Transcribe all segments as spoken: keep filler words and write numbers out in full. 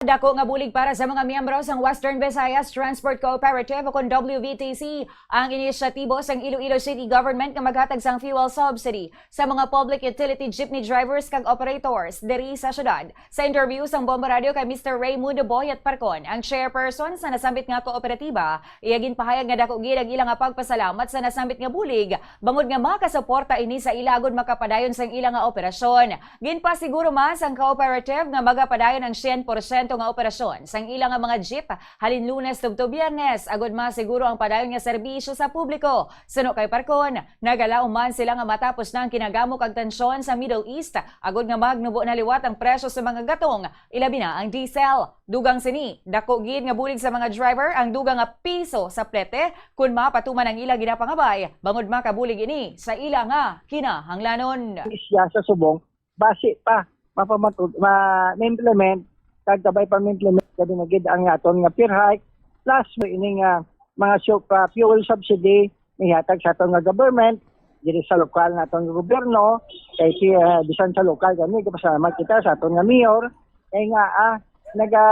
Dako nga bulig para sa mga miyembro sang Western Visayas Transport Cooperative o kon W V T C ang inisyatibo sang Iloilo City Government nga maghatag sang fuel subsidy sa mga public utility jeepney drivers kag operators diri sa syudad. Sa interview sang Bombo Radio kay Mister Raymundo Boyet Parcon, ang chairperson sa nasambit nga kooperatiba, iya ginpahayag nga dako gid ang ila nga pagpasalamat sa nasambit nga bulig bangod nga makasuporta ini sa ila agud makapadayon sang ila nga operasyon. Ginpasiguro man sang cooperative nga magapadayon ang syen porsyento nga operasyon sang ila nga mga jeep halin Lunes tubtob Biyernes, agud masiguro ang padayon nga serbisyo sa publiko. Suno kay Parcon, nagalaom man sila nga matapos na ang kinagamo kag tansyon sa Middle East, agud nga magnubo na liwat ang presyo sa mga gatong, ilabi na ang diesel. Dugang sini, dako gid nga bulig sa mga driver ang dugang nga piso sa plete kon mapatuman ang ila ginapangabay, bangod makabulig ini sa ila nga kinahanglanon. Siya sa subong, basi pa mapamatud-, ma-, ma-implement kag kabay pa ma-implement gani na gid ang aton nga fare hike, plus mo ini nga mga su-, ah, fuel subsidy nga ihatag sa aton nga government diri sa lokal naton nga gobyerno, kay si, ah, bisan sa lokal gani, gapasalamat kita sa aton nga mayor kay nga, ah, naga,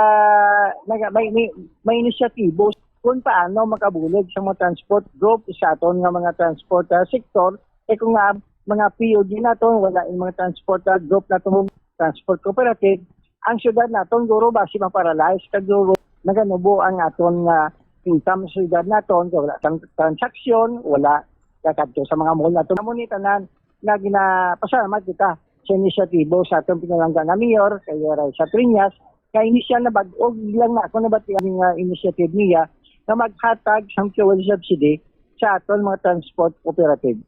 naga may, may, may inisyatibo kung paano makabulig sa mga transport group sa aton nga mga transport, ah, sector. Kay kung nga mga P U D naton, wala yung mga transport, ah, group naton, transport cooperative, ang syudad naton guro basi maparalyze kag guro naganubo ang aton nga income sa syudad naton, kay wala sang transaksyon, wala kakadto sa mga mall naton. Amo ni tanan nga ginapasalamat kita sa inisyatibo sa aton pinalangga nga mayor kay Raisa Triñas, kay ini siya nabag-o lang na ako nabatian nga initiative niya nga maghatag sang fuel subsidy sa aton mga transport cooperative.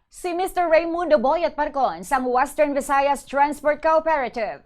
Si Mister Raymundo Boyet Parcon sang Western Visayas Transport Cooperative.